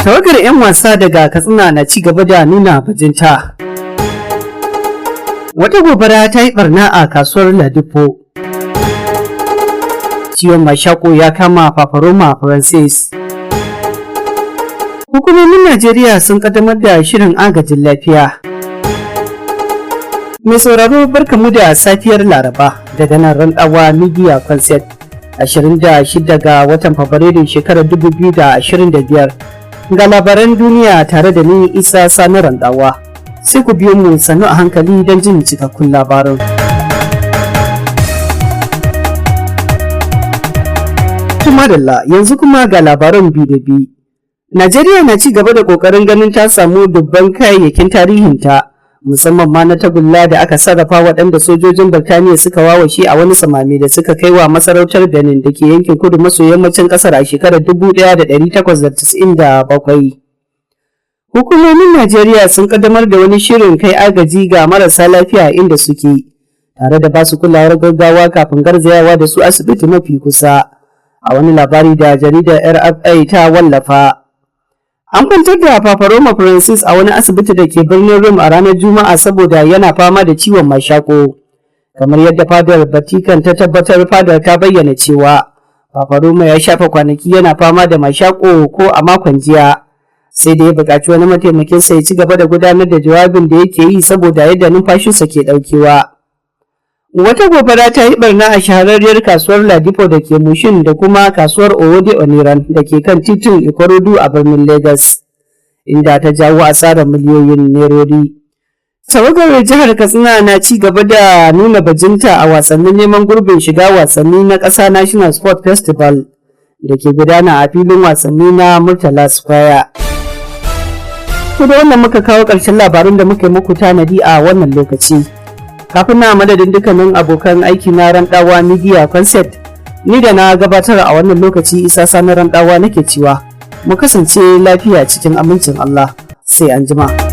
Tawagar 'yan wasa daga Katsina na ci gaba da nuna bajinta. Wata gobara ta yi barna a kasuwar Ladipo. Ciwon mashako ya kama Paparoma Francis. Hukumomin Najeriya sun kaddamar da shirin agajin lafiya. Mai sauraro, barkamu da safiyar Laraba daga nan Randawa Media Concept, 26 ga watan Fabrairun shekarar 2025. Ga labaran duniya tare da ni, Isa Sani Randawa. Sai ku biyo mu sannu a hankali don jin cikakkun labarin. Madalla, yanzu kuma ga labaran bi da bi. Najeriya na ci gaba da kokarin ganin ta samu dubban kayayyakin tarihinta, musamman ma na tagulla da aka sarrafa, waɗanda sojojin Birtaniya suka wawashe a wani samami da suka kai wa masarautar Benin da ke yankin kudu maso yammacin ƙasar a shekarar 1897. Hukumomin Najeriya sun kaddamar da wani shirin kai agaji ga marasa lafiya inda suke, tare da basu kulawar gaggawa kafin garzayawa da su asibiti mafi kusa. A wani labari da jaridar RFI ta wallafa, an kwantar da Paparoma Francis a wani asibiti da ke birnin Rome a ranar Juma'a saboda yana fama da ciwon mashako. Kamar yadda fadar Vatican ta tabbatar, fadar ta bayyana cewa Paparoma ya shafa kwanaki yana fama da mashako ko a makon jiya, sai da ya buƙaci wani mataimakinsa ya ci gaba da gudanar da jawabin da yake yi saboda yadda numfashinsa ke ɗaukewa. Wata gobara ta yi barna a shahararriyar kasuwar Ladipo da ke Mushin da kuma kasuwar Owode Oniran da ke kan titin Ikorodu a birnin Lagos, inda ta jawo asarar miliyoyin nerori. Tawagar jihar Katsina na ci gaba da nuna bajinta a wasannin neman gurbin shiga wasanni na ƙasa, National Sport Festival, da ke gudana a filin wasanni na Murtala Square. To, da wannan muka kawo ƙarshen labarun da muka yi muku tanadi a wannan lokaci. Kafin na madadin dukkanin abokan aiki na Randawa Media Concept, ni da na gabatar a wannan lokaci, Isa Sani Randawa, nake cewa mu kasance lafiya cikin amincin Allah. Sai an jima.